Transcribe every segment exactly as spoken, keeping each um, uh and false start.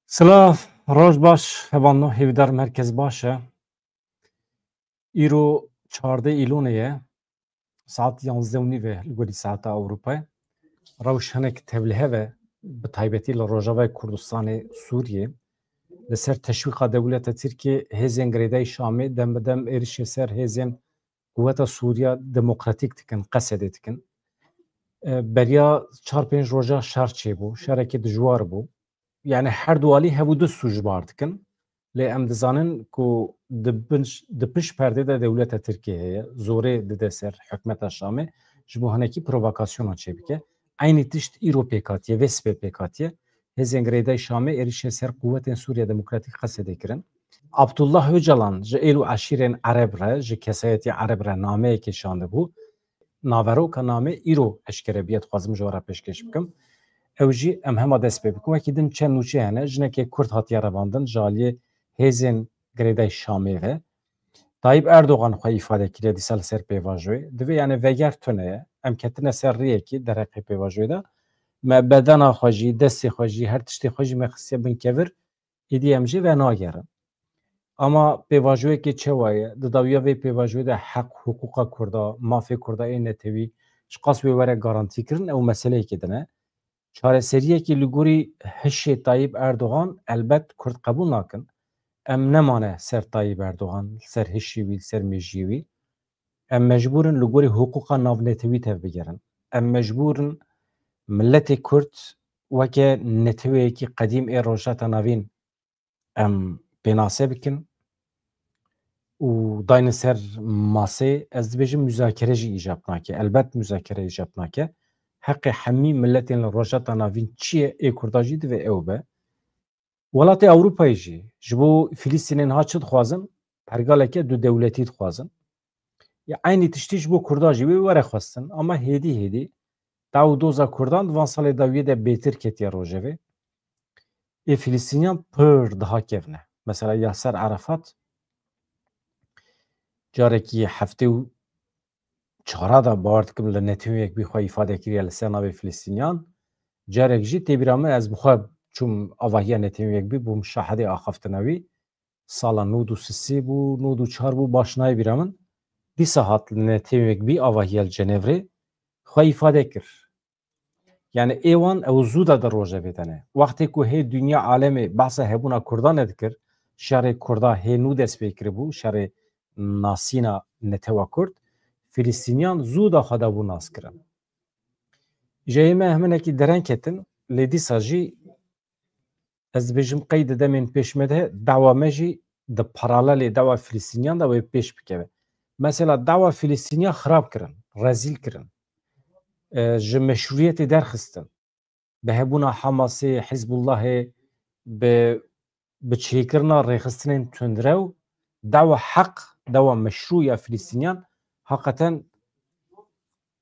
Silav, roj baş, hevalno, hêvîdar merkez baş e. Îro çardeh Îlonê ye, saet yanzdeh û nîv e li gorî saeta Ewropayê. Rewş hinek tevlihev e, bi taybetî li Rojavayê Kurdistanê Sûriyê. Li ser teşwîqa dewleta Tirkiyê hêzên girêdayî Şamê dem bi dem êrişê ser hêzên Quweta Sûriya Demokratîk dikin, Qesedê dikin. E, beriya çar pênc roja şer çêbû, şerekî dijwar bû. Yani her du alî hev û du sûc bar dikin. Lê em dizanin ku di bin-, di pişt perdê de dewleta Tirkiyê heye, zorê dide ser hikûmeta Şamê, ji bo hinekî provokasyonan çêbike. Eynî tişt îro pêk hatiye, vê sibê pêk hatiye. Hêzên girêdayî Şamê êrişê ser quwetên Sûriya Demokratîk Qesedê kirin. Abdullah Ocalan ji êl û eşîrên Ereb re, ji kesayetî Ereb re nameyekê şandibû. Naveroka namê îro eşkere bûye, dixwazim ji we re pêşkêş bikim. Ew jî em hema dest pê bikin. Wekî din çend nûçe hene, jinekê Kurd hatiye revandin ji aliyê hêzên girêdayî Şamê ve. Tayyip Erdogan xwe îfade kiriye dîsa li ser pêvajoyê. Divê yani veger tune ye. Em ketine ser riyekî derheqê pêvajoyê de. Me bedena xwe jî, destê xwe jî, her tiştê xwe jî me xistiye bin kevir. Êdî em jê venagerin. Ama pêvajoyekê çawa ye? Di dawiya vê pêvajoyê de heq, hiqûqa Kurda, mafê Kurda ê netewî ji qas wê were garantî kirin, ew meseleyekê din e. Çareseriyekê li gorî hişê Tayyip Erdogan elbet Kurd qebûl nakin. Em nemane ser Tayyip Erdogan, li ser hişê wî, li ser mêjiyê wî. Em mecbûr in li gorî hiqûqa navnetewî tevbigerin. Em mecbûr in miletê Kurd weke neteweyekî qedîm ê Rojhilata Navîn em pênase bikin û daynin ser masê, ez dibêjim muzakere jî îcab nake. Elbet muzakere îcab nake. Heqê hemî miletên li Rojhilata Navîn çi ye, ê Kurda jî divê ew be. Welatê Ewropayê jî ji bo Filistînê niha çi dixwazin? Pergaleke du dewletî dixwazin. Ya eynî tiştî ji bo Kurda jî wê were xwestin. Ama hêdî hêdî daw û doza Kurdan di van salê dawiyê de bêtir ketiye rojevê. Ê Filistîniyan pir daha kevn e. Mesela Yaser Arafat carekî heftê û çara de, bawer dikim, li Netewên Yekbî xwe îfade kiriye li ser navê Filistîniyan. Carek jî tê bîra min, ez bi xwe çûm avahiya Netewên Yekbî, bûm şahidê axaftina wî. Sala nod û sisê bû, nod û çar bû, baş nayê bîra min. Dîsa hat li Netewên Yekbî avahiya li Cenevrê xwe îfade kir. Yani ê wan ew zû de di rojevê de ne. Wextê ku hê dinya alemê behsa hebûna Kurdan dikir, şerê Kurda hê nû dest pê kiribû, şerê nasîna netewa Kurd, Filistîniyan zû de xwe dabû nas kirin. Jeyê me heminekî dereng ketin, lê dîsa jî ez dibêjim qey di demên pêş me de dawa me jî di paralelê dawa Filistîniyan de wê pêş bikeve. Mesela dawa Filistîniyan xirab kirin, rezîl kirin. E, ji meşrûyetê derxistin. Bi hebûna Hamasê, Hizbullahê, bi, bi çêkirina rêxistinên tundrew, dawa heq, dawa meşrû ya Filistîniyan heqeten,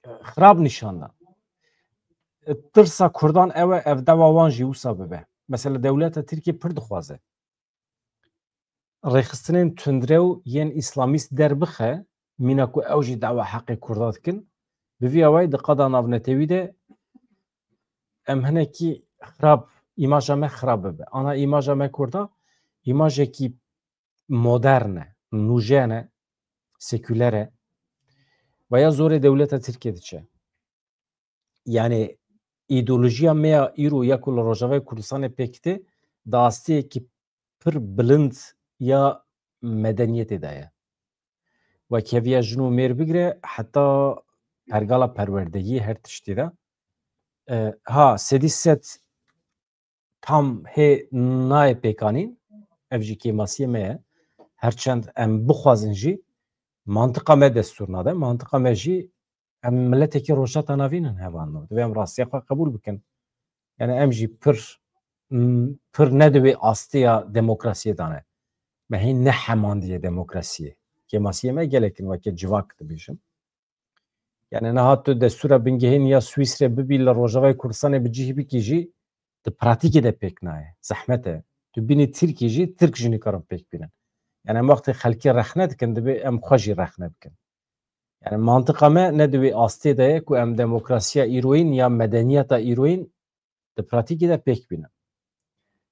e, xirab nîşan da. E, tirsa Kurdan ew e, ev dawa wan jî wisa bibe. Mesela dewleta Tirkiyê pir dixwaze rêxistinên tundrew yên îslamîst derbixe, mîna ku ew jî dawa heqê Kurda dikin, bi vî awayî di qada navnetewî de em hinekî xirab, îmaja me xirab bibe. Ana îmaja me Kurda, îmajekî modern e, nûjen e, sekûler e. Veya zorê dewleta Tirkiyê diçe. Yani îdeolojiya me ya îro ya ku li Rojavayê Kurdistanê pêk tê, di astiyekî pir bilind ya medeniyetê de ye. Wek heviya jin û mêr bigire heta pergala perwerdehiyê her tiştî de. E, ha, sedî sed tam hê nayê pêkanîn, ev jî kêmasiyê me ye. Her çend em bixwazin jî, mantiqa me destûr nade. Mantiqa me jî, em miletekî Rojhilata Navîn in, hevalno. Divê em rastiya xwe qebûl bikin. Yani em jî pir, m, pir ne di wê astiya demokrasiyê de ne. Me hîn nehemandiye demokrasiyê. Kêmasiyê me gelek in, weke civak dibêjim. Yani niha tu destûra bingehîn ya Swîsrê bibî, li Rojavayê Kurdistanê bi cih bikî jî, di pratîkê de pêk nayê. Zehmet e. Tu bînî Tirkî jî, Tirk jî nikarin pêk bînin. Yani em wextê xelkê rexne dikin, divê em xwe jî rexne bikin. Yani mantiqa me ne di wê astê de ye ku em demokrasiya îroyîn ya medeniyeta îroyîn di pratîkê de pêk bînin.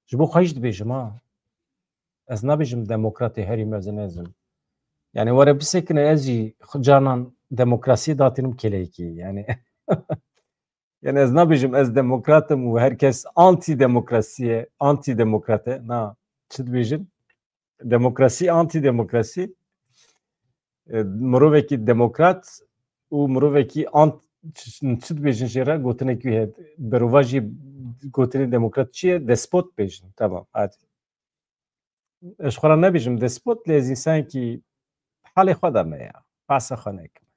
Ji bo xwe jî dibêjim ha, ez nabêjim demokratê herî mezin ez im. Yani were bisekine ez jî canan demokrasiyê datînim kêleyekî. Yani yani ez nabêjim ez demokrat im û her kes antî demokrasî ye, antî demokrat e. Na, çi dibêjin? Demokrasî, antî demokrasî. E, mirovekî demokrat û mirovekî ant-, çi, çi dibêjin jê re? Gotinek wî heye. Berovajî gotinê demokrat çi ye? Despot bêjin. Tamam, hadi. Ez xwe re nebêjim despot, lê ez însanekî halê xwe de me ya. Behsa xwe nekim.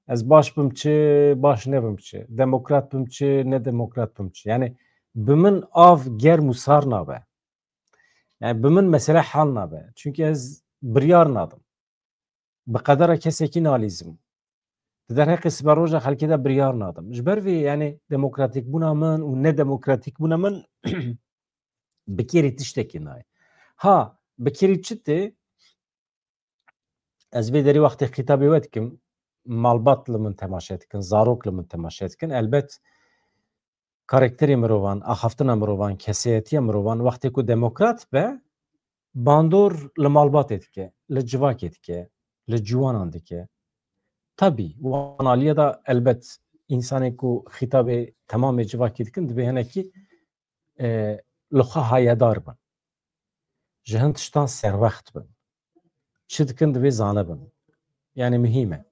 Ez baş bim çi, baş nebim çi. Demokrat bim çi, ne demokrat bim çi. Yani bi min av germ û sar nabe. Yani bi min mesele hal nabe. Çünkü ez biryar nadim. Bi qedera kesekî nalîzim. Di derheqê siberoja xelkê de biryar nadim. Ji ber vê, yani demokratîkbûna min û nedemokratîkbûna min bi kêrî tiştekî nayê. Ha, bi kêrî çi tê? Ez vê derî wextê xîtabê we dikim, malbat li min temaşe dikin, zarok li min temaşe dikin. Elbet karakterê mirovan, axaftina mirovan, kesayetiya mirovan wextê ku demokrat be, bandor li malbatê dike, li civakê dike, li ciwanan dike. Tabî, wan aliyê de elbet însanên ku xîtabê temamê civakê dikin, divê hinekî, e, li xwe hayedar bin. Ji hin tiştan serwext bin. Çi dikin divê zanibin. Yani muhîm e.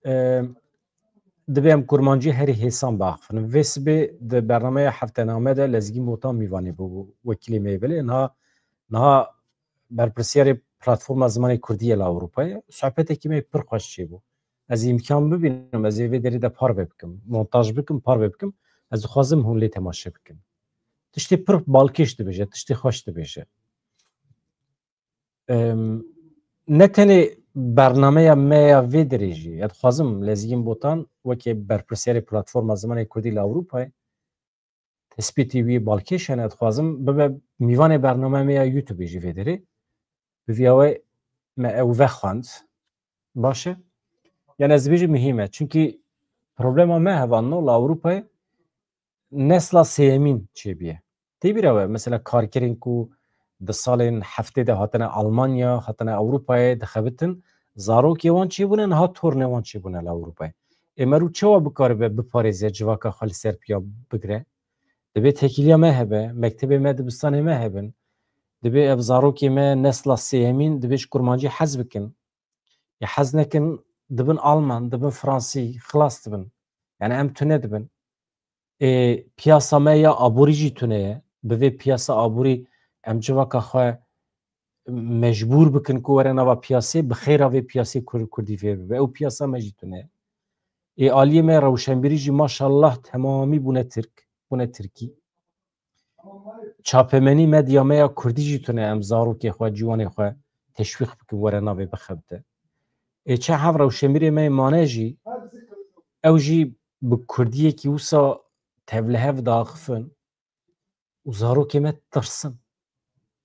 E, divê em kurmancî herî hêsan biaxifin. Vê sibê di bernameya heftename de Lezgîn Botan mîvanê bû, wekîlê me yê belê. Niha, niha berpirsiyarê Platforma Zimanê Kurdî yê li Ewropayê. Sohbetekî me pir xweş çêbû. Ez îmkan bibînim, ez ê vê derê de parve bikim, montaj bikim, parve bikim. Ez dixwazim hûn lê temaşe bikin. Tiştê pir balkêş dibêje, tiştê xweş dibêje. Em, ne tenê bernameya me ya vê derê jî, ez dixwazim Lezgîn Botan wekî berpirsiyarê Platforma Zimanê Kurdî li Ewropayê, tespîtî wî balkêş hene, dixwazim bibe mîvanê bernameya me ya YouTube jî vê derê. Bi vîya we me ew vexwend. Baş e. Yani ez dibêjim muhîm e. Çunkî problema me hevalno li Ewropayê nesla sêyemîn çêbûye. Tê bîra we, mesela karkerên ku di salên heftê de hatine Almanya, hatine Ewropayê dixebitin, zarokê wan çêbûne, niha tornê wan çêbûne li Ewropayê. Ê merû çawa bikaribe biparêze civaka xwe li ser piya bigire? Dibê tekîliya me hebe, mektebê me, dibistanê me hebin. Dibê ev zarokê me nesla sêyemîn dibê ji kurmancî hez bikin. Ya hez nekin, dibin Alman, dibin Fransî, xilas dibin. Yani em tune dibin. Ê, piyasa me ya aborî jî tune ye. Bi vê piyasa aborî em civaka xwe mecbûr bikin ku were nava piyasê, bi xêra vê piyasê Kur-, Kurdî fêr bibe. Ew piyasa me jî tune ye. Ê, aliyê me rewşenbîrî jî maşallah temamî bûne Tirk, bûne Tirkî. Çapemenî, medya me ya Kurdî jî tune em zarokê xwe, ciwanê xwe teşwîq bikin were navê bixebite. Ê çi hev rewşenbîrê me mane jî, ew jî bi Kurdiyekî wisa tevlihev diaxifin û zarokê me ditirsin.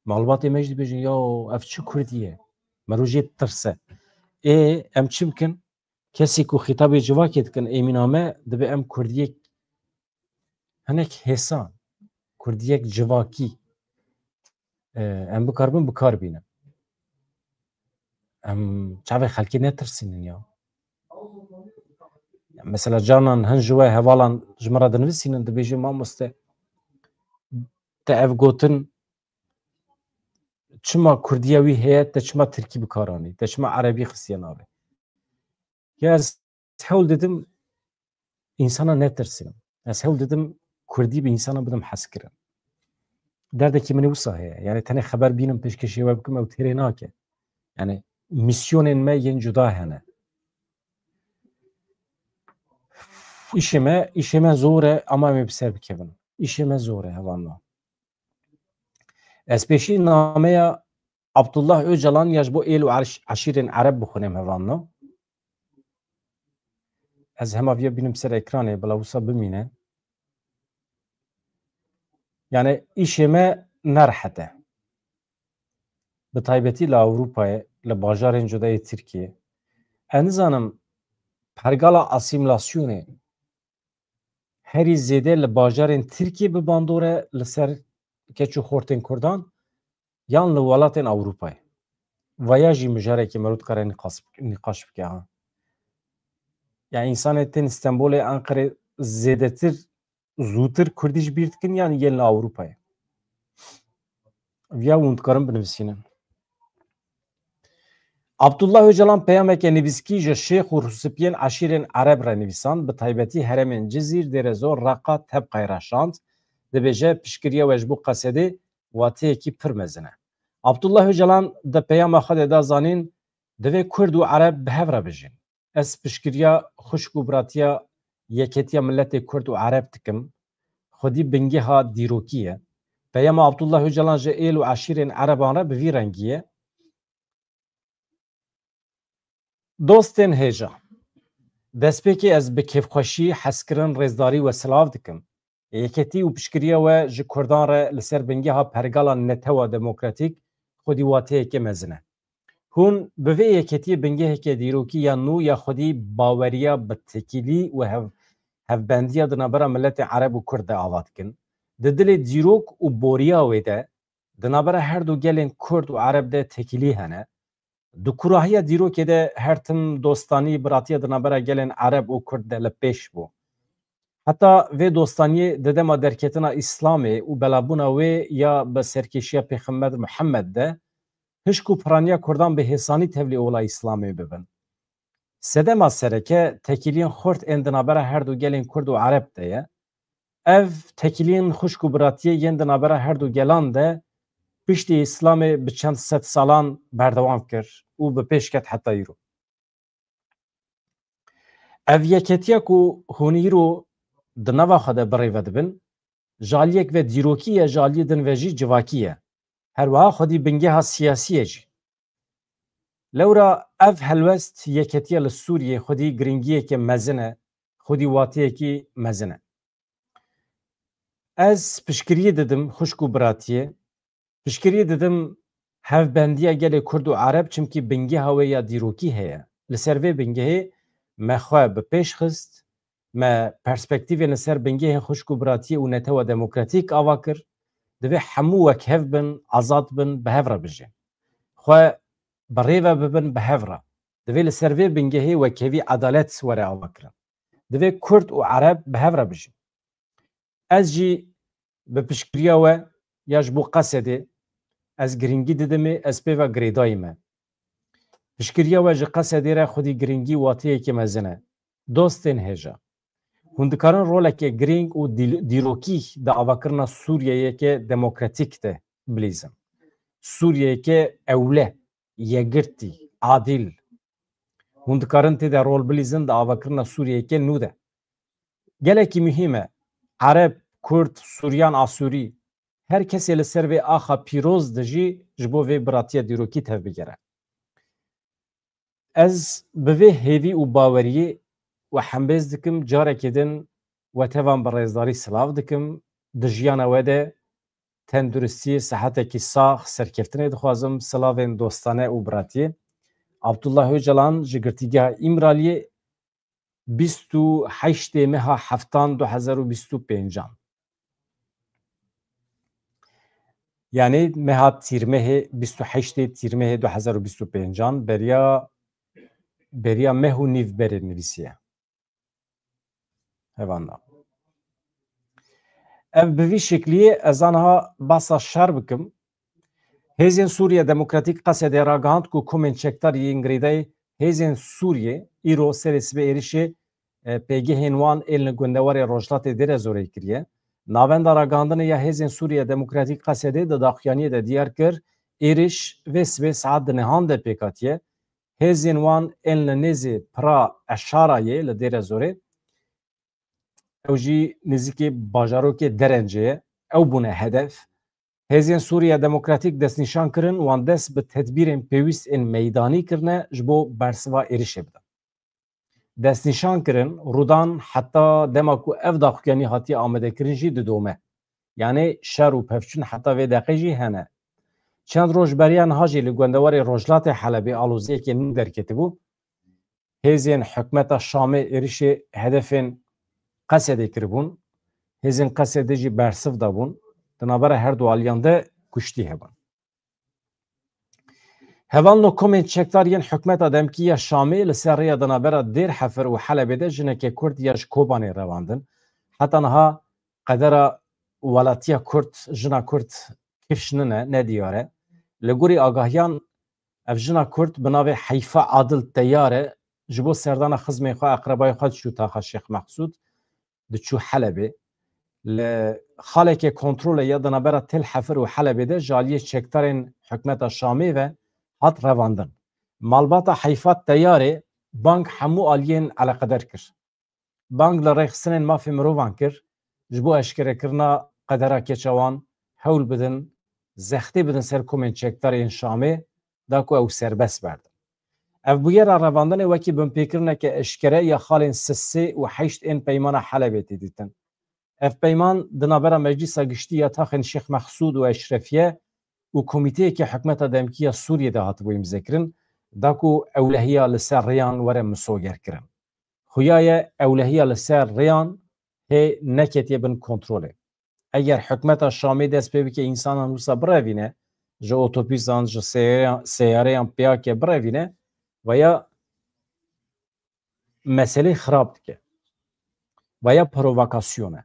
Malbatê me jî dibêjin, ya ev çi Kurdî ye? Mero jê ditirse. Ê em çi bikin? Kesê ku xîtabê civakê dikin, êmîna me, dibe em Kurdiyek hinek hêsan, Kurdiyek civakî, e, em bikaribin bikar bînin. Em çavê xelkê netirsînin ya. Mesela canan hin ji we hevalan ji min re dinivîsînin, dibêjin, mamoste, te ev gotin çima Kurdiya wî heye, te çima Tirkî bikaranî, te çima Erebî xistiye navê? Ya ez hewl didim însana netirsînim. Ez hewl didim Kurdî bi însana bidim hezkirin. Derdekî min ê wisa heye. Yani tenê xeber bînim pêşkêşê we bikim, ew têrê nake. Yani misyonên me yên cuda hene. Îşê me, îşê me zor e, ama em ê bi ser bikevin. Îşê me zor e, hevalno. Ez pêşî nameya Abdullah Ocalan ya ji bo êl û erş-, eşîrên Ereb bixwînim, hevalno. Ez hema viya bînim ser ekranê, bila wisa bimîne. Yani îşê me nerehet e. Bi taybetî li Ewropayê, li bajarên cuda yê Tirkiyê, Ez nizanim pergala asîmîlasyonê herî zêde li bajarên Tirkiyê bi bandor e li ser keç û xortên Kurdan yan li welatên Ewropayê. Vaya jî mijarekî mero dikare nîqas-, nîqaş bike ha. Ya însanê tên Stenbolê, Enqerê zêdetir, zûtir Kurdî ji bîr dikin yan yên li Ewropayê. Viya hûn dikarin binivîsînin. Abdullah Ocalan peyameke nivîskî ji şêx û rûspiyên eşîrên Ereb re nivîsand, bi taybetî herêmên Cizîr, Dêrezor, Reqa, Tebqayê re şand. Dibêje, piştgiriya we ji bo Qesedê wateyekî pir mezin e. Abdullah Ocalan di peyama xwe de da zanîn, divê Kurd û Ereb bi hev re bijîn. Ez piştgiriya xwişk û biratiya yeketiya miletê Kurd û Ereb dikim. Xwedî bingeha dîrokî ye. Peyama Abdullah Ocalan ji êl û eşîrên Ereban re bi vî rengî ye. Dostên hêja, destpêkê ez bi kêfxweşî, hezkirin, rêzdarî we silav dikim. Yeketî û piştgiriya we ji Kurdan re li ser bingeha pergala netewa demokratîk xwedî wateyeke mezin e. Hûn bi vê yeketiyê bingeheke dîrokî ya nû ya xwedî baweriya bi tekîlî û hev-, hevbendiya di navbera miletê Ereb û Kurd de ava dikin. Di dilê dîrok û boriya wê de di navbera her du gelên Kurd û Ereb de tekîlî hene. Di kurahiya dîrokê de her tim dostanî, biratiya di navbera gelên Ereb û Kurd de li pêş bû. Heta vê dostaniyê di dema derketina Îslamê û belavbûna wê ya bi serkêşiya Pêxember Muhammed de hişk û piraniya Kurdan bi hêsanî tevlî ola Îslamê bibin. Sedema sereke tekîliyên xurt ên di navbera her du gelên Kurd û Ereb de ye. Ev tekîliyên xwişk û biratiyê yên di navbera her du gelan de piştî Îslamê bi çend sed salan berdewam kir û bi pêş ket heta îro. Ev yeketiya ku hûn îro di nava xwe de bi rê ve dibin, ji aliyek ve dîrokî ye, ji aliyê din ve jî civakî ye. Her wiha xwedî bingeha siyasî ye jî. Lewra ev helwest yeketiya li Sûriyê xwedî giringiyeke mezin e, xwedî wateyekî mezin e. Ez piştgiriyê didim xwişk û biratiyê, piştgiriyê didim hevbendiya gelê Kurd û Ereb, çimkî bingeha wê ya dîrokî heye. Li ser vê bingehê me xwe bi pêş xist, me perspektîvên li ser bingehên xwişk û biratiyê û netewa demokratîk ava kir. Divê hemû wekhev bin, azad bin, bi hev re bijîn. Xwe bi rê ve bibin bi hev re. Divê li ser vê bingehê wekhevî, edalet were avakirin. Divê Kurd û Ereb bi hev re bijîn. Ez jî bi piştgiriya we ya ji bo Qesedê ez giringî didimê, ez pê ve girêdayî me. Piştgiriya we ji Qesedê re xwedî giringî û wateyekê mezin e. Dostên hêja, hûn dikarin roleke girîng û dîl-, dîrokî di avakirina Sûriyeyeke demokratîk de bilîzin. Sûriyeyeke ewle, yekgirtî, adîl. Hûn dikarin tê de rol bilîzin di avakirina Sûriyeyeke nû de. Gelekî muhîm e. Ereb, Kurd, Sûriyan, Asûrî, her kesê li ser vê axa pîroz de jî ji bo vê biratiya dîrokî tevbigere. Ez bi vê hêvî û baweriyê we hembêz dikim, carekê din we tevan bi rêzdarî silav dikim, di jiyana we de tenduristî, sihetekî sax, serkeftinê dixwazim, silavên dostane û biratiyê. Abdullah Ocalan ji Girtîgeha Îmraliyê, bîst û heştê meha heftan du hezar û bîst û pêncan. Yanî meha Tîrmehê, bîst û heştê Tîrmehê du hezar û bîst û pêncan, beriya, beriya meh û nîv berê nivîsiye. Hevanda. Ev bi vî şekliyê ez aniha basa şer bikim. Hêzên Sûriye Demokratîk Qesedê ragihand ku komên çekdar yên girêdayî Hêzên Sûriye îro serê sibê êrişê, e, pêgehên wan ên li gundewarê rojhilatê Dêrezorê kiriye. Navenda ragihandinê ya Hêzên Sûriye Demokratîk Qesedê di daxuyaniyê de diyar kir, êriş vê sibê saet di nehan de pêk hatiye. Hêzên wan ên li nêzê pira Eşarayê li Dêrezorê, ew jî nêzîkê bajarokê Derencê ye, ew bûne hedef. Hêzên Sûriya Demokratîk destnîşan kirin, wan dest bi tedbîrên pêwîst ên meydanî kirine ji bo bersiva êrişê bidin. Destnîşan kirin, rûdan heta dema ku ev daxuyanî hatiye amadekirin jî didome. Yanê şer û pevçûn heta vê deqê jî hene. Çend roj beriya niha jî li gundewarê rojhilatê Helebê aloziyekê nû derketibû. Hêzên hikûmeta Şamê êrişê hedefên Qesedê kiribûn. Hêzên Qesedê jî bersiv dabûn. Di navbera her du aliyan de kuştî hebûn. Hevalno, komên çekdar yên hikûmeta demkî ya Şamê li ser rêya di navbera Dêr Hefir û Helebê de jineke Kurd ya ji Kobanê revandin. Heta niha qedera welatiya Kurd, jina Kurd kifş nine, nediyar e. Li gorî agahiyan, ev jina Kurd bi navê Heyfa Adil Teyar e, ji bo serdana xizmên xwe, eqrebayê xwe diçû taxa Şêx Mehsûd, diçû Helebê. Li xaleke kontrolê ya di navbera Tel Hefir û Helebê de ji aliyê çekdarên hikûmeta Şamê ve hat revandin. Malbata Heyfa Teyarê bang hemû aliyên eleqeder kir. Bang li rêxistinên mafê mirovan kir, ji bo eşkerekirina qedera keça wan hewl bidin, zextê bidin ser komên çekdar yên Şamê, da ku ew serbest berdin. Ev bûyera revandinê wekî binpêkirineke eşkere ya xalên sisê û heşt ên peymana Helebê tê dîtin. Ev peyman di navbera Meclîsa Giştî ya taxên Şêx Mexsûd û Eşrefiye û komîteyeke hikûmeta demkî ya Sûriyê de hatibû îmzekirin, da ku ewlehiya li ser rêyan were misogerkirin. Xuya ye ewlehiya li ser rêyan hê neketiye bin kontrolê. Eger hikûmeta Şamê dest pê bike însanan wisa birevîne, ji otobûsan, ji seyareyan, seyareyan piyake birevîne, veya meselê xirab dike, veya provokasyon e.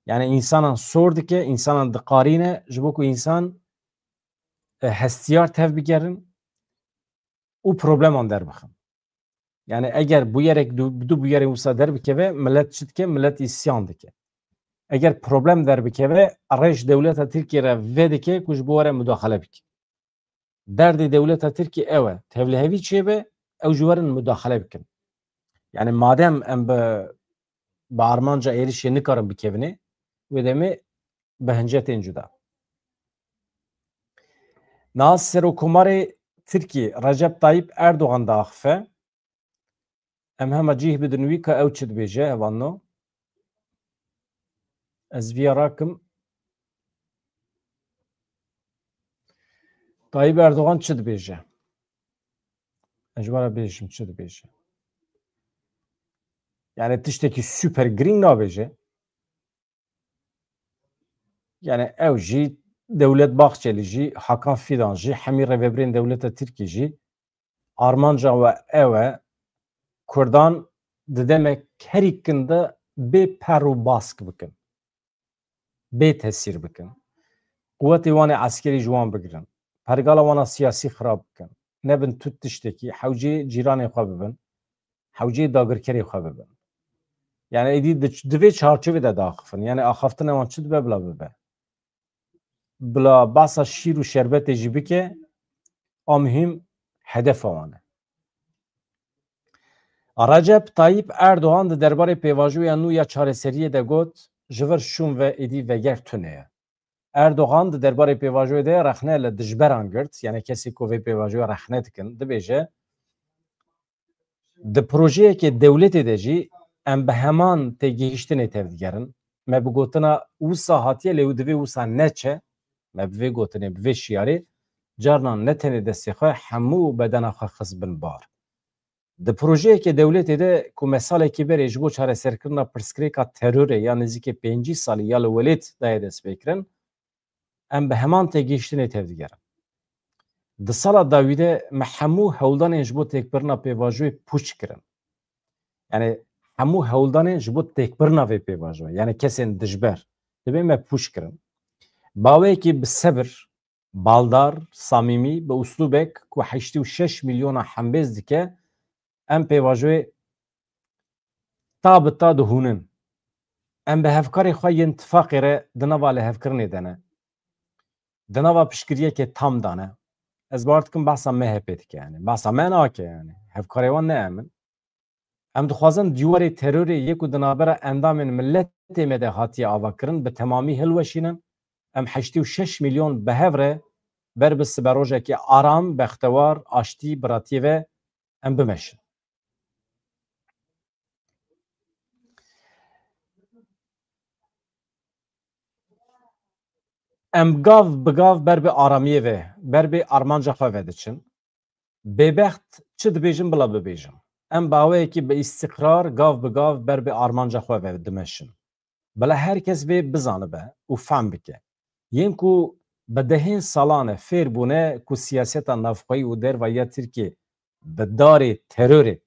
Yani însanan sor dike, însanan diqarîne, ji bo ku însan, e, hestiyar tev bigerin û probleman derbixin. Yani eger bûyerek du, du bûyerên wisa derbikeve, millet çi dike? Millet îsyan dike. Eger problem derbikeve, rêj dewleta Tirkiyê re vedike ku ji bo were mudaxele bike. Derdê dewleta Tirkiyê ew e. Tevlihevî çêbe, ew ji werin mudaxele bikin. Yani madem em bi, bi armanca êrişê nikarin bikevine, wê demê bi hincetên cuda. Niha Serokkomarê Tirkiyê Recep Tayyip Erdogan diaxife. Em hema cih bidin wî ka ew çi dibêje, hevalno. Ez viya rakim. Tayyip Erdogan çi dibêje? Ez ji we re bêjim çi dibêje. Yani tiştekî super girîng nabêje. Yani ew jî, Dewlet Bahçeli jî, Hakan Fidan jî, hemî rêvebirên dewleta Tirkî jî armanca we ew e, Kurdan di demek herî kin de bê per û bask bikin, bê tesîr bikin. Quwetê wan ê eskerî ji wan bigirin. Pergala wan a siyasî xirab bikin. Nebin tu tiştekî, hewcê cîranê xwe bibin. Hewcê dagirkerê xwe bibin. Yani êdî di, di vê çarçovê de diaxifin. Yani axaftina wan çi dibe bila bibe. Bila behsa şîr û şerbetê jî bike, a muhîm hedefa wan e. Recep Tayyip Erdogan di derbarê pêvajoya nû ya çareseriyê de got, ji vir şûn ve êdî veger tune ye. Erdogan di derbarê pêvajoyê de rexne li dijberan girt, yani kesê ku vê pêvajoyê rexne dikin, dibêje, di projeyekê dewletê de jî em bi heman têgihiştinê tevdigerin. Me bi gotina wisa hatiye, lê û divê wisa neçe. Me bi vê gotinê, bi vê şiyarê carnan ne tenê destê xwe, hemû bedena xwe xist bin bar. Di projeyeke dewletê de ku me salekî berê ji bo çareserkirina pirsgirêka terorê ya nêzîkê pêncî salî ya li welêt daye destpêkirin, em bi heman têgihiştinê tevdigerin. Di sala dawî de me hemû hewldanên ji bo têkbirina pêvajoyê pûç kirin. Yani hemû hewldanên ji bo têkbirina vê pêvajoyê, yani kesên dijber, divê me pûç kirin. Baweyekî bi sebir, baldar, samîmî, bi uslûbek ku heştê û şeş milyona hembêz dike, em pêvajoyê ta bi ta dihûnin. Em bi hevkarê xwe yên tifaqê re di nava lihevkirinê de ne. Di nava piştgiriyekê tam de ne. Ez bawer dikim behsa M H P dike, yani. Behsa me nake, yani. Hevkarê wan ne em in. Em dixwazin dîwarê terorê yê ku di navbera endamên miletê me de hatiye avakirin bi temamî hilweşînin. Em heştê û şeş milyon bi hev re ber bi siberojekê aram, bextewar, aştî, biratiyê ve em bimeşin. Em gav bi gav ber bi aramiyê ve, ber bi armanca xwe ve diçin. Bêbext çi dibêjin bila bibêjin. em bi awayekî bi îstîqrar gav bi gav ber bi armanca xwe ve dimeşin. Bila her kes vê bizanibe û fehm bike. Yên ku bi dehên salan e fêr bûne ku siyaseta navxweyî û derva ya Tirkiyê bi darê terorê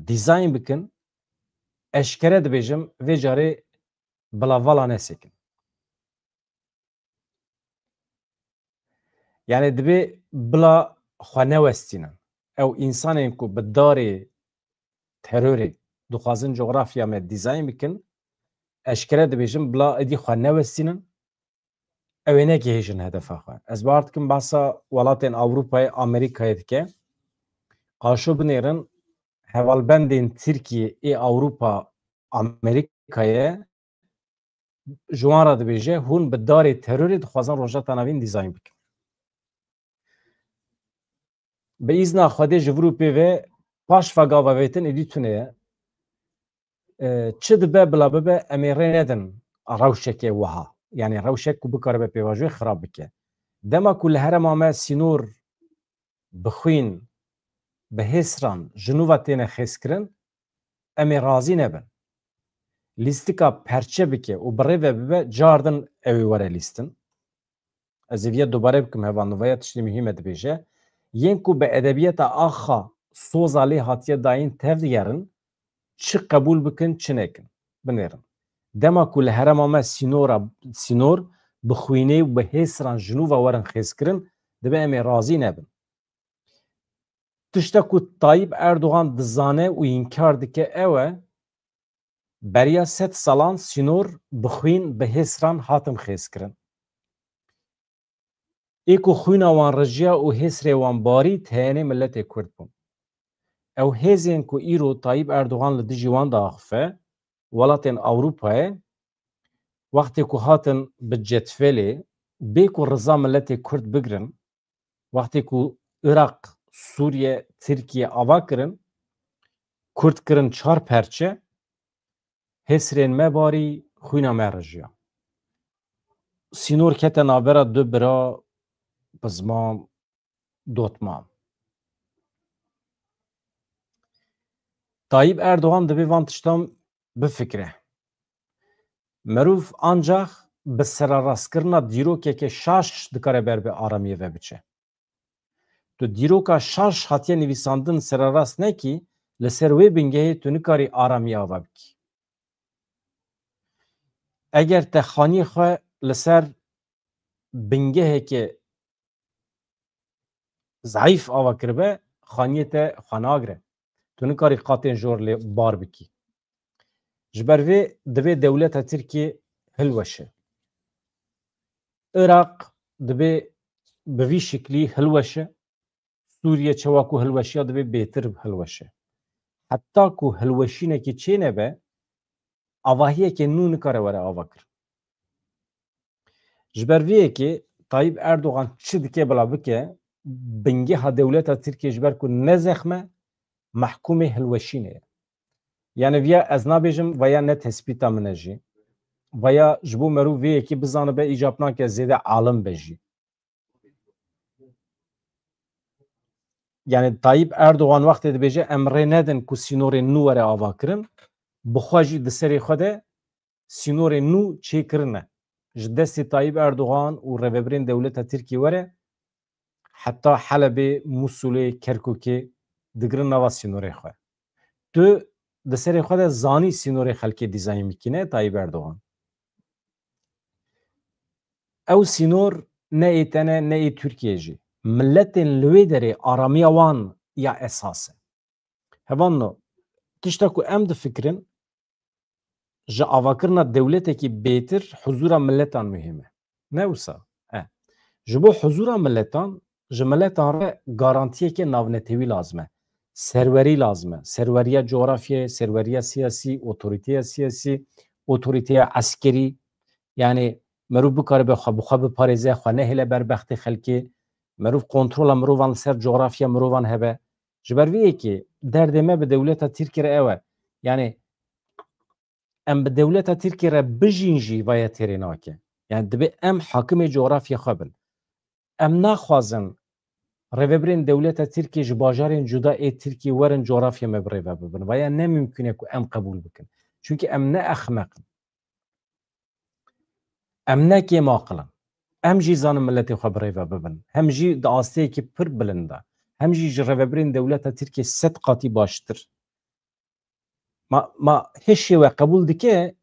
dîzayn bikin, eşkere dibêjim, vê carê bila vala nesekin. Yani dibê bila xwe newestînin. Ew însanên ku bi darê terorê dixwazin coğrafya me dîzayn bikin, eşkere dibêjim bila êdî xwe newestînin, ew ê negihêjin hedefa xwe. Ez bawer dikim behsa welatên Ewropayê, Amerîkayê dike. Qaşo binêrin, hevalbendên Tirkiyê ê Ewropa, Amerîkayê ji wan re dibêje, hûn bi darê terorê dixwazin Rojhilata Navîn dîzayn bikin. Bi îzna Xwedê ji vir û pê ve paş ve gava vêtin êdî tune ye. E, çi dibe bila bibe, em ê rê nedin rewşekê wiha. Yani rewşek ku bikaribe pêvajoyê xirab bike. Dema ku li herêma me sînor bi xwîn, bi hêsran ji nû ve têne xêzkirin, em ê razî nebin. Lîstika perçe bike û bi rê ve bibe, cardin ew ê were lîstin. Ez ê viya dubare bikim, hevalno, vaya tiştê muhîm e dibêje. Yên ku bi edebiyata axa soza lê hatiye dayîn tevdigerin, çi qebûl bikin, çi nekin. Binêrin. Dema ku li herêma me sînora, sînor bi xwînê û bi hêsran ji nû ve werin xêzkirin, dibe em ê razî nebin. Tişta ku Tayyip Erdogan dizane û înkar dike ew e, beriya sed salan sînor bi xwîn, bi hêsran hatin xêzkirin. Ê ku xwîna wan rijiya û hêsrê wan barî, teyenê miletê Kurd bûn. Ew hêzên ku îro Tayyip Erdogan li dijî wan diaxife, welatên Ewropayê, wextê ku hatin bi cetvelê, bê ku riza miletê Kurd bigirin, wextê ku Iraq, Sûriye, Tirkiye ava kirin, Kurd kirin çar perçe, hêsrên me barî, xwîna me rijiya. Sînor kete navbera du bira, pizma, dotma. Tayyip Erdogan divê van tiştan bifikire. Merûv ancax bi sererastkirina dîrokeke şaş dikare ber bi aramiyê ve biçe. Tu dîroka şaş hatiye nivîsandin sererast nekî, li ser wê bingehê tu nikarî aramiyê ava bikî. Eger te xaniyê xwe li ser bingeheke zayîf ava kiribe, xaniyê te xwe nagire. Tu nikarî qatên jor lê bar bikî. Ji ber vê divê dewleta Tirkiyê hilweşe. Iraq divê bi vî şiklî hilweşe. Sûriye çawa ku hilweşiya, divê bêtir hilweşe. Heta ku hilweşînekê çênebe, avahiyeke nû nikare were ava kir. Ji ber vê yekê Tayyip Erdogan çi dike bila bike, bingeha dewleta Tirkiye ji ber ku ne zexm e, mehkûmê hilweşînê ye. Yani viya ez nabêjim, vaya ne tespîta min e jî. Vaya ji bo merûv vê yekê bizanibe, îcab nake zêde alim be jî. Yani Tayyip Erdogan wextê dibêje em rê nedin ku sînorên nû were avakirin, bi xwe jî di serê xwe de sînorên nû çêkirine. Ji destê Tayyip Erdogan û rêvebirên dewleta Tirkiyê were heta Helebê, Mûsulê, Kerkûkê digirin nava sînorê xwe. Tu di serê xwe de zanî sînorê xelkê dîzayn bikîne, Tayyip Erdogan. Ew sînor ne ê te ne, ne ê Tirkiyê jî. Miletên li wê derê aramiya wan ya esas e. Hevalno, tişta ku em difikirin, ji avakirina dewletekî bêtir huzûra miletan muhîm e. Ne wisa? E. Ji bo huzûra miletan, ji miletan re garantiyeke navnetewî lazim e. Serwerî lazim e. Serweriya coğrafyayê, serweriya siyasî, otorîteya siyasî, otorîteya eskerî. Yani merûv bikaribe xwe bi xwe biparêze, xwe nehêle ber bextê xelkê. Merûv kontrola mirovan li ser coğrafya mirovan hebe. Ji ber vê yekê derdê me bi dewleta Tirkiyê re ew e. Yani em bi dewleta Tirkiyê re bijîn jî vaya têrê nake. Yani divê em hakimê coğrafya xwe bin. Em naxwazin rêvebirên dewleta Tirkiyê ji bajarên cuda ê Tirkiyê werin coğrafya me bi rê ve bibin. Vaya ne mimkun e ku em qebûl bikin. Çunkî em ne exmeq in. Em ne kêm aqil in. Em jî zanin miletê xwe bi rê ve bibin. Hem jî di asteyekî pir bilind de. Hem jî ji rêvebirên dewleta Tirkiyê sed qatî baştir. Ma, ma hişê we qebûl dike,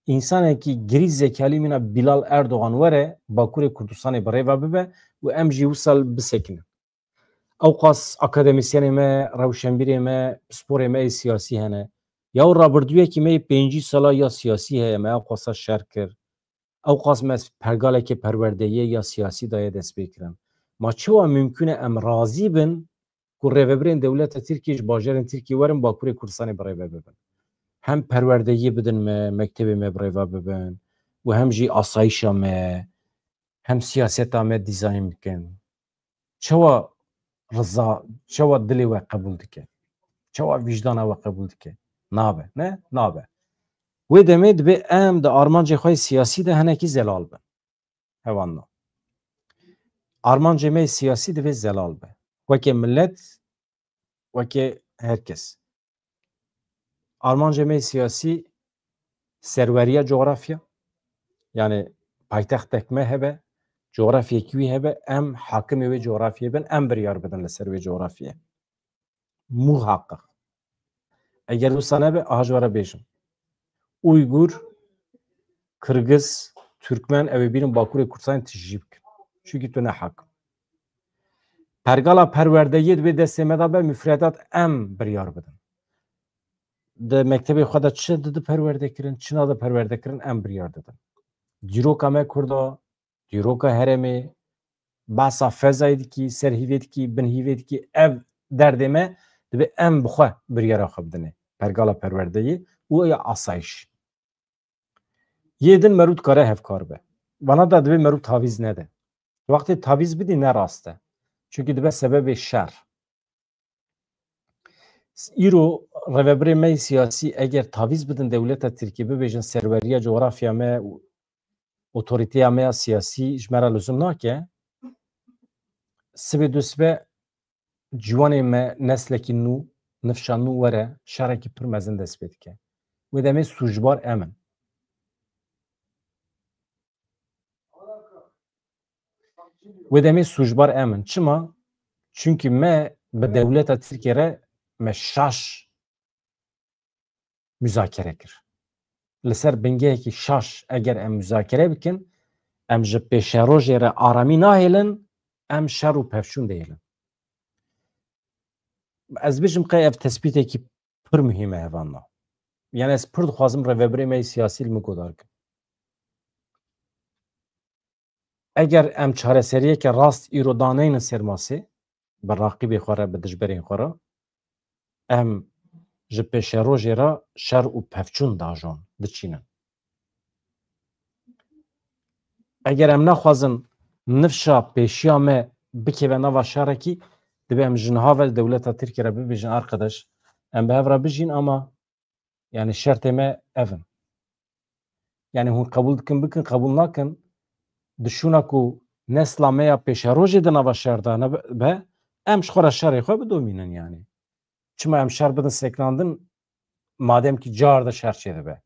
însanekî girî zekalî mîna Bilal Erdogan were Bakurê Kurdistanê bi rê ve bibe û em jî wisa bisekinin. Ewqas akademîsyenê me, rewşenbîrê me, pisporê me ê siyasî hene. Ya rabirdûyekî me yê pêncî sala ya siyasî heye, me ewqasa şer kir. Ewqas me pergalekê perwerdeyê ya siyasî daye destpêkirin. Ma çawa mimkun e em razî bin ku rêvebirên dewleta Tirkiyê ji bajarên Tirkiyê werin Bakurê Kurdistanê bi rê ve bibin? Hem perwerdeyê bidin me, mektebê me bi rê ve bibin û hem jî asayişa me, hem siyaseta me dîzayn bikin. Çawa riza, çawa dilê we qebûl dike? Çawa vîjdana we qebûl dike? Nabe, ne? Nabe. Wê demê dibê em di armancê xwe yê siyasî de hinekî zelal bin. Hevalno. Armancê me yê siyasî divê zelal be. Weke milet, weke her kes. Armancê me yê siyasî serweriya coğrafya, yani paytextek me hebe, coğrafyekî wî hebe, em hakimê wê coğrafyê bin, em biryar bidin li ser wê coğrafyê. Muhaqqaq. Eger wisa nebe, aha ji we re bêjim. Uygur, Kirgiz, Türkmen, ew ê bînin Bakurê Kurdistanê tijî bikin. Çunkî tu ne hakim. Pergala perwerdeyê dibê destê me de be, müfredat em biryar bidin. Di mektebê xwe de çi didi perwerde kirin, çi nade perwerde kirin, em biryar didin. Dîroka me Kurda, dîroka herêmê, behsa fezayê dikî, ser hîvê dikî, bin hîvê dikî, ev derdê me dibe em bi xwe biryara xwe bidinê. Pergala perwerdeyê û ya asayîş. Yê din merû dikare hevkar be. Vana da divê merû tavîz nede. Wextê tavîz bidî ne rast e. Çunkî dibe sebebê şer. Îro rêvebirê me yê siyasî eger tavîz bidin dewleta Tirkiyê, bibêjin serweriya coğrafya me û otorîteya me ya siyasî ji me re luzum nake, sibê du sibe ciwanê me, neslekî nû, nifşa nû were, şerekî pir mezin dest pê dike. Wê demê sûcbar em in. Wê demê sûcbar em in. Çima? Çunkî me bi dewleta Tirkiyê re me şaş muzakere kir. Li ser bingehekî şaş eger em muzakere bikin, em ji pêşerojê re aramî nahêlin, em şer û pevçûn dihêlin. Ez bêjim qey ev tespîtekî pir muhîm e hevalno. Yani ez pir dixwazim rêvebirê me yê siyasî li min guhdar kim. Eger em çareseriyeke rast îro daneynin ser masê, bi raqîbê xwe re, bi dijberên xwe re, em ji pêşerojê re şer û pevçûn dajon diçînin. Eger em naxwazin nifşa pêşiya me bikeve nava şerekî, dibe em ji niha ve dewleta Tirkiyê re bibêjin, arkadaş, em bi hev re bijîn, ama yani şertê me ev in. Yani hûn qebûl dikin bikin, qebûl nakin, di şûna ku nesla me ya pêşerojê di nava şer de nebe, em ji xwe re şerê xwe bidomînin yani. Çima em şer bidin sekinandin, madem ki car de şer çêdibe?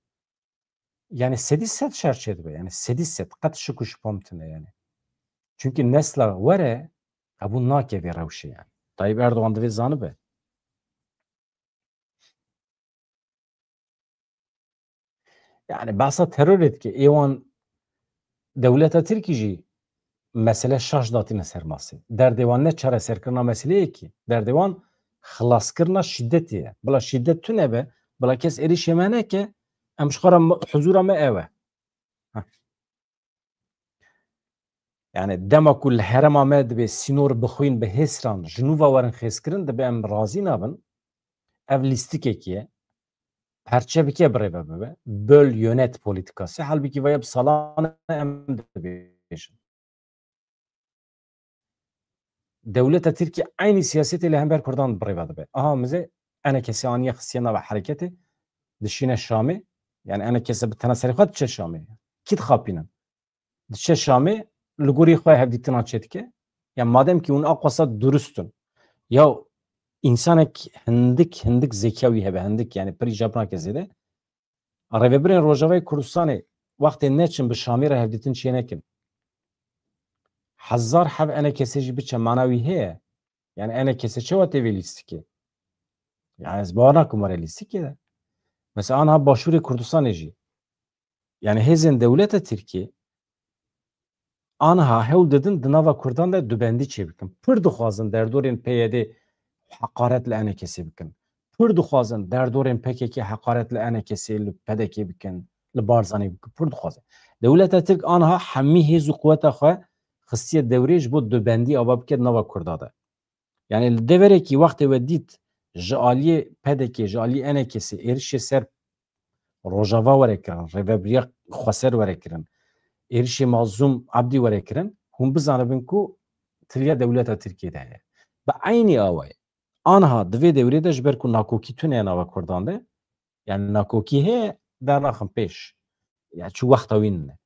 Yani sedî sed şer çêdibe, yani sedî sed, qet şik û şipa min tune yani. Çunkî nesla were qebûl nake vê rewşê yani. Tayyip Erdogan divê zanibe. Yani behsa terorê dike. Ê wan dewleta Tirkî jî mesele şaş datîne ser masê. Derdê wan ne çareserkirina meseleyê kî. Derdê wan xilaskirina şîdetê ye. Bila şîdet tune be, bila kes êrîşê me neke, em ji xwe re huzûra me ew e. Heh. Yani dema ku li herêma me dibê sînor bixwîn bi hêsran ji nû ve werin xêzkirin, dibê em razî nabin. Ev lîstikekî ye. Perçe bike, bi rê ve bibe. Böl yönet politikası. Halbûkî vaya bi salan e em dibêjin. Dewleta Tirkî eynî siyasetê li hember Kurdan bi rê ve dibe. Aha, mize enekesê aniye xistiye nava hereketê, dişîne Şamê. Yani enekese bi tena serê xwe diçe Şamê. Kî dixapînin? Diçe Şamê, li gorî xwe hevdîtinan çêdike. Ya madem ki hûn aqwasa durust in, ya însanek hindik, hindik zekiya wî hebe, hindik, yani pirî jab nake zêde. Rêvebirên Rojavayê Kurdistanê wextê neçin bi Şamî re hevdîtin çê nekin. Hezar heb ENKSê jî biçe mana wî heye. Yani ENKS çawa tê vê lîstikê? Yani ez bawer nakim were lîstikê de. Mesela anha Başûrê Kurdistanê jî. Yani hêzên dewleta Tirkiyê anha hewl didin di nava Kurdan de dubendî çêbikin. Pir dixwazin derdorên PYDê heqaret li ENKSê bikin. Pir dixwazin derdorên PKK heqaret li ENKSê, li PDKê bikin, li Barzanî bikin. Pir dixwazin. Dewleta Tirk anha hemî hêz û quweta xwe xistiye dewrê ji bo dubendî ava bike di nava Kurda de. Yani li deverekî wextê we dît ji aliyê PDKê, ji aliyê ENKSê êrişê ser Rojava were kirin, Rêvebiriya Xweser were kirin, êrişê Mazlûm Ebdî were kirin, hûn bizanibin ku tiliya dewleta Tirkiyê de heye. Bi eynî awayê, anha di vê dewrê de ji ber ku nakokî tune ye nava Kurdan de, yani nakokî heye, dernaxin pêş. Yani çi wexta wî nine.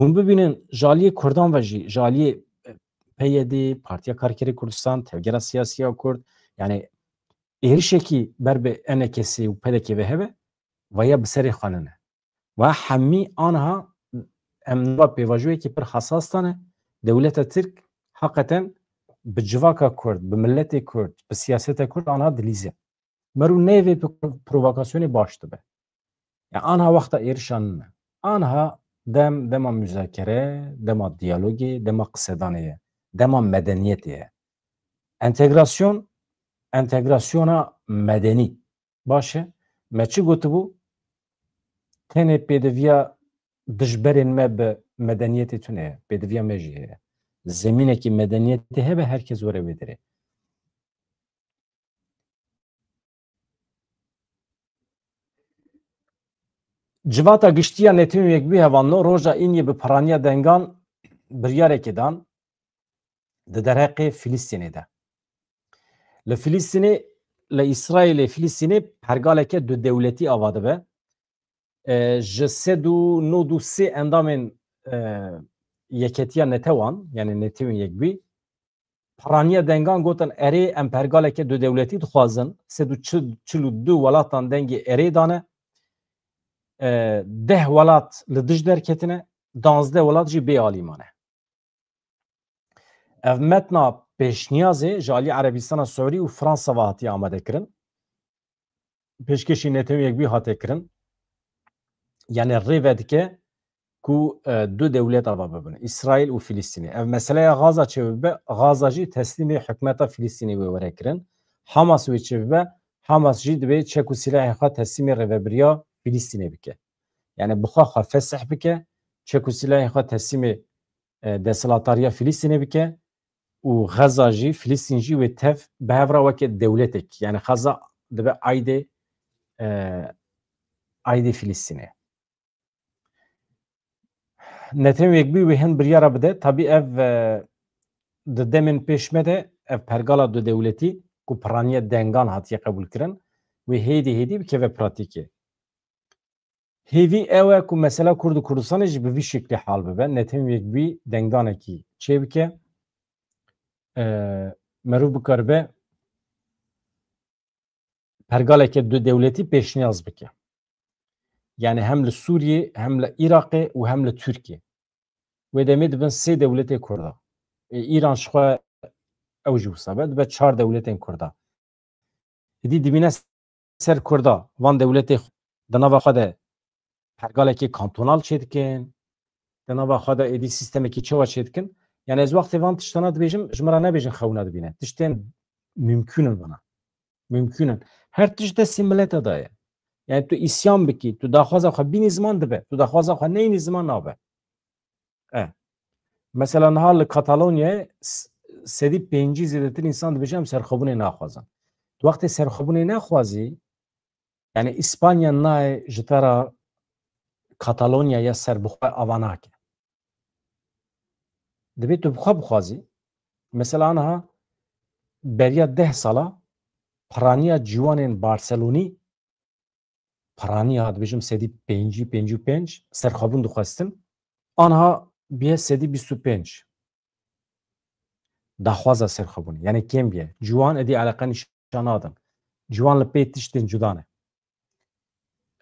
Hûn bibînin ji aliyê Kurdan ve jî, ji aliyê, e, PYD, Partiya Karkerê Kurdistan, Tevgera Siyasî ya Kurd, yani êrişekî ber bi ENKSê û PDKê ve hebe, vaya bi serê xwe nine. Ve hemî anha em nava pêvajoyekî pir hesas dane. Dewleta Tirk heqeten bi civaka Kurd, bi miletê Kurd, bi siyaseta Kurd anha dilîze. Merû neyê vê pro-, provokasyonê baş dibe. Ya anha wexta êrişan nine. Anha dem, dema muzakere, dema diyalogê, dema qisedanê ye. Dema medeniyetê ye. Entegrasyon, entegrasyona medenî. Baş e. Me çi gotibû? Tenê pêdiviya dijberên me bi medeniyetê tune ye. Pêdiviya me jî heye. Zemînekî medeniyetê hebe, her kes were wê derê. Civata Giştî ya Netewên Yekbûyî hevalno roja îniyê bi piraniya dengan biryarekê dan di derheqê Filistînê de. Li Filistînê, li Îsraîlê Filistînê pergaleke du dewletî ava dibe. E, ji sed û nod û sê endamên, e, Yeketiya Netewan, yani Netewên Yekbûyî, piraniya dengan gotin, erê, em pergaleke du dewletî dixwazin, sed û çil û du welatan dengê erê dane, e, deh welat li dij derketine, danzdeh welat jî bê alî mane. Ev metna pêşniyazê ji alî Erebistana Siûdî û Fransa ve hatiye amade kirin. Pêşkêşî Netewên Yekbûyî hate kirin. Yani rê vedike ku, e, du dewlet ava bibin, Îsraîl û Filistînê. Ev meseleya Gaza çêbibe, Gaza jî teslîmê hikûmeta Filistînê wê were kirin. Hamas wê çêbibe, Hamas jî divê çek û silahê xwe teslîmê rêvebiriya Filistînê bike. Yani bi xwe xwe fesih bike, çek û silahê xwe teslîmê, e, desthilatdariya Filistînê bike û Xeza jî, Filistîn jî wê tev bi hev re weke dewletek. Yani Xeza dibe aydê, e, aydê Filistînê. Netewên Yekbûyî wê hin biryara bide. Tabî ev, e, di demên pêş me de ev pergala du dewletî ku piraniya dengan hatiye qebûlkirin, wê hêdî hêdî bikeve pratîkê. Hêvî ew e ku mesela Kurd û Kurdistanê jî bi vî şeklî hal bibe, Netewên Yekbûyî denganekî çêbike, e, merûv bikaribe pergaleke du dewletî pêşniyaz bike. Yani hem li Sûriyê, hem li Iraqê û hem li Tirkiyê. Wê demê dibin sê dewletê Kurda. Ê, Îran ji xwe ew jî wisa be, dibe çar dewletên Kurda. Êdî dibîne ser Kurda, van dewletê xwe di nava xwe de pergalekê kantonal çêdikin, di nava xwe de êdî sîstemekî çawa çêdikin. Yani ez wextê van tiştana dibêjim, ji min re nebêjin xewna dibîne. Tiştên mimkûn in vana. Mimkûn in. Her tişt destê mileta de ye. Yani tu îsyan bikî, tu daxwaza xwe bînî ziman dibe, tu daxwaza xwe neyînî ziman nabe. E. Mesela niha li Katalonyayê s-, sedî pêncî zêdetir însan dibêje em serxwebûnê naxwazin. Tu wextê serxwebûnê nexwazî, yani Îspanya nayê ji te re Katalonya ya serbixwe ava nake. Divê tu bi xwe bixwazî. Mesela niha beriya deh sala piraniya ciwanên Barcelonî, piraniya dibêjim sedî pêncî, pêncî û pênc serxwebûn dixwestin. Anha bûye sedî bîst û pênc. daxwaza ser xwe bûne. Yani kêm biye. Ciwan êdî eleqe nîşan nadin. Ciwan li pê tiştên cuda ne.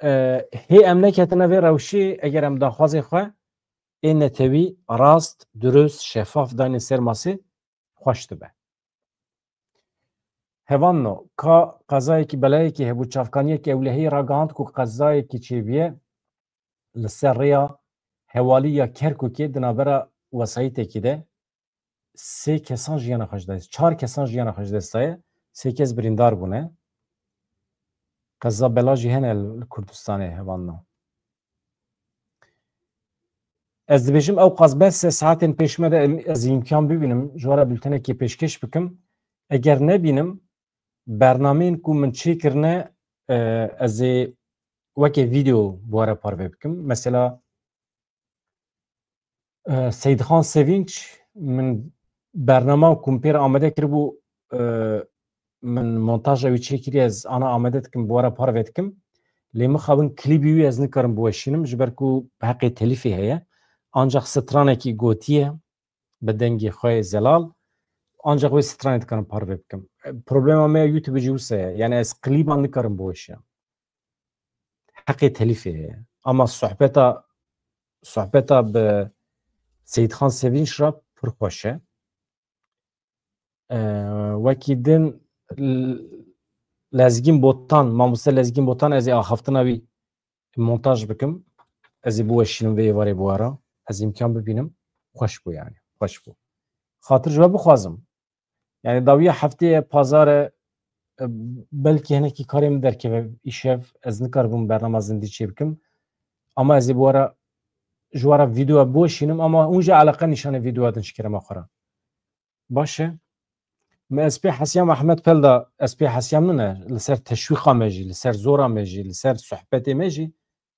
E, hê em neketine vê rewşê, eger em daxwazê xwe ê netewî rast, dirust, şefaf dayne ser masê, xweş dibe. Hevalno, ka qezayekî, belayekî hebû, çavkaniyekî ewlehiyê ragihand ku qezayekî çêbûye li ser rêya hewalî ya Kerkûkê di navbera wesayîtekî de sê kesan jiyana xwe ji dest, çar kesan jiyana xwe ji dest daye, sê kes birîndar bûne. Qeza bela jî hene li Kurdistanê, hevalno. Ez dibêjim ew qas bes e, saetên pêş me de em, ez îmkan bibînim, ji we re bültenekê pêşkêş bikim. Eger nebînim, bernameyên ku min çêkirine, e, ez ê weke vîdeo bi we re parve bikim. Mesela, e, Seyîdxan Sevinç, min bernama ku min pê re amade kiribû, e, min montaja wî çêkiriye, ez ana amade dikim, bi we re parve dikim. Lê mixabin klîbî wî ez nikarim biweşînim, ji ber ku heqê telîfê heye. Ancax stranekî gotiye bi dengê xwe yê zelal, ancax wê stranê dikarim parve bikim. E, problema me ya YouTube jî wisa ye. Yani ez klîban nikarim biweşînim. Heqê telîfê heye. Ama sohbeta, sohbeta bi Seyîdxan Sevinç re pir xweş e. E, wekî din L-, Lezgîn Botan, mamoste Lezgîn Botan, ez ê axaftina wî montaj bikim. Ez ê biweşînim vê êvarê bi we re. Ez îmkan bibînim. Xweş bû yani. Xweş bû. Xatir ji we bixwazim. Yani dawiya heftê ye, pazar e, e, belkî hinekî karê min derkeve îşev, ez nikaribûm bernama zindî çêbikim. Ama ez ê bi we re, ji we re vîdeoya biweşînim, ama hûn jî eleqe nîşanê vîdeoya din ji kerema xwe re. Baş e. Me ez pê hesiyam Ahmet Pelda, ez pê hesiyam nine, li ser teşwîqa me jî, li ser zora me jî, li ser sohbetê me jî,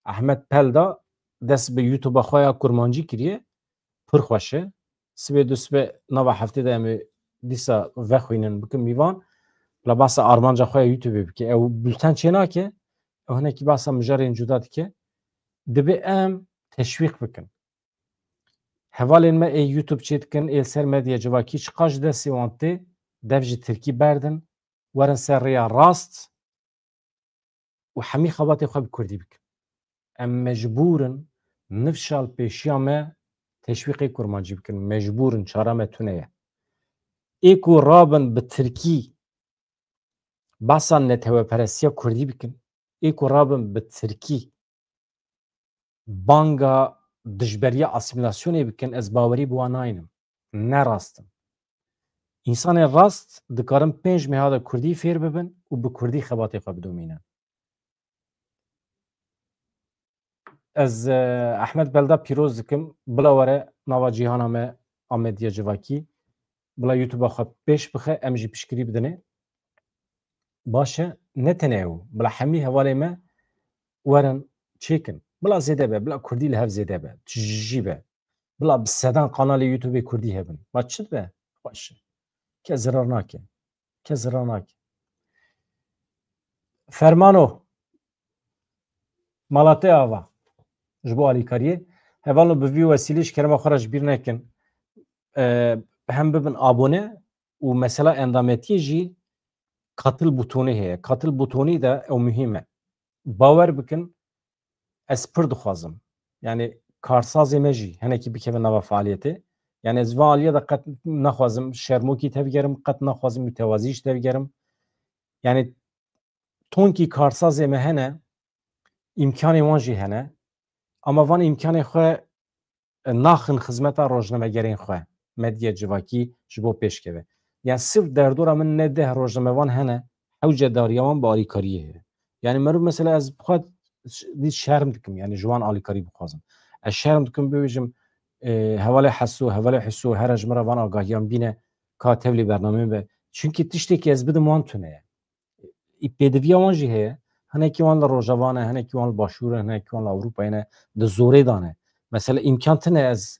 Ahmet Pelda dest bi YouTube-a xwe ya kurmancî kiriye, pir xweş e. Sibê du sibê nava heftê de em ê dîsa vexwînin, bikin mîvan. Bila behsa armanca xwe ya YouTube-ê bike. Ew bulten çê nake, ew hinekî behsa mijarên cuda dike. Dibe em teşwîq bikin. Hevalên me ê YouTube çê dikin, ê li ser medya civakî çiqas ji destê wan tê, dev ji tirkî berdin, werin ser rêya rast û hemî xebatê xwe bi kurdî bikin. Em mecbûr in nifşa li pêşiya me teşwîqê kurmancî bikin. Mecbûr in, çara me tune ye. Ê ku rabin bi tirkî behsa neteweperestiya kurdî bikin, ê ku rabin bi tirkî banga dijberiya asîmîlasyonê bikin, ez bawerî bi wan naynim. Ne rast in. Însanên rast dikarin pênc meha de kurdî fêr bibin û bi kurdî xebatê xwe bidomînin. Ez, e, Ehmed Belda pîroz dikim. Bila were nava cîhana me a medya civakî. Bila YouTube-a xwe pêş bixe, em jî piştgirî bidinê. Baş e, ne tenê ew, bila hemî hevalê me werin çêkin. Bila zêde be, bila kurdî li hev zêde be, tijî be. Bila bi sedan kanalê YouTube-ê kurdî hebin. Ma çi dibe? Xweş e. Kes zirar nake. Kes zirar nake. Fermano. Mala te ava. Ji bo alîkariyê. Hevalno bi vî wesîlê ji kerema xwe re ji bîr nekin. E, hem bibin abone û mesela endametiyê jî katıl butonê heye. Katıl butonî de ew muhîm e. Bawer bikin, ez pir dixwazim. Yani karsazê me jî hinekî bikeve nava faaliyetê. Yani ez van aliyê de qet naxwazim şermokî tevgerim, qet naxwazim mütevazî jî tevgerim. Yani tonkî karsazê me hene, îmkanê wan jî hene. Ama van îmkanê xwe, e, naxin xizmeta rojnamegerên xwe, medya civakî ji bo pêş keve. Yani sirf derdora min ne deh rojnamevan hene, hewce dariya wan bi alîkariyê heye. Yani meriv mesela ez bi xwe dî şerm dikim, yani ji wan alîkarî bixwazim. Ez şerm dikim bibêjim, e, hevalê Heso, hevalê Heso here ji min re van agahiyan bîne, ka tevlî bernameyê be. Çünkü tiştekî ez bidim wan tune ye. Î pêdiviya wan jî heye. Hinekî wan li Rojava ne, hinekî wan li Başûr e, hinekî wan li Ewropayê ne, di zorê de ne. Mesela îmkan tine ez,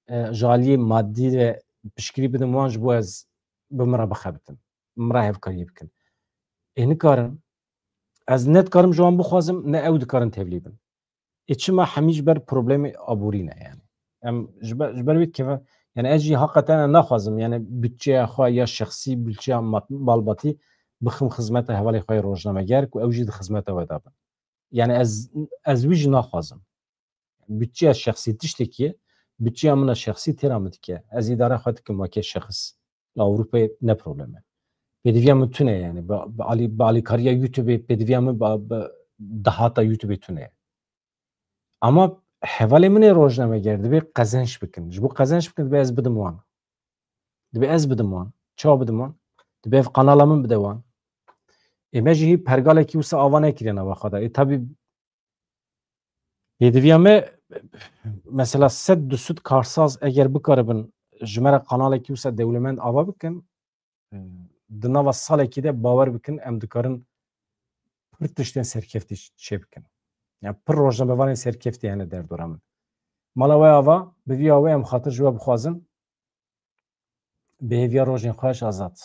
e, ji aliyê madî de piştgirî bidim wan ji bo ez bi min re bixebitin, min re hevkariyê bikin. Ê nikarin, ez ne dikarim ji wan bixwazim, ne ew dikarin tevlî bin. Ê çima? Hemî ji ber problemê aborî ne yani. Em ji ber, ji ber wê keve-, Yani ez jî hakikaten naxwazim, yani bütçeya xwe ya şexsî, bütçeya mat-, malbatî bixim xizmeta hevalê xwe yê rojnameger ku ew jî di xizmeta we de bin. Yani ez, ez wî jî naxwazim. Bütçeya şexsî tiştekî ye, bütçeya min a şexsî têra min dike. Ez îdare xwe dikim weke şexs. Li Ewropayê ne problem e. Pêdiviya min tune ye, yani bi, bi alî-, bi alîkariya YouTubeê pêdiviya min bi, bi dahata YouTubeê tune ye. Ama hevalê min ê rojnameger dibê qezenç bikin. Ji bo qezenç bikin dibê ez bidim wan. Dibê ez bidim wan. Çawa bidim wan? Dibê ev kanala min bide wan. Ê me jî hî pergalekî wisa ava nekiriye nava xwe de. Ê tabî pêdiviya me mesela sed du sed karsaz eger bikaribin ji me re kanalekî wisa dewlemend ava bikin, e, di nava salekî de bawer bikin em dikarin pir tiştên serkeftî çê bikin. Yani pir rojnamevanên serkeftî hene derdora min. Mala we ava, bi vî awê em xatir ji we bixwazin. Bi hêviya rojên xweş Azad.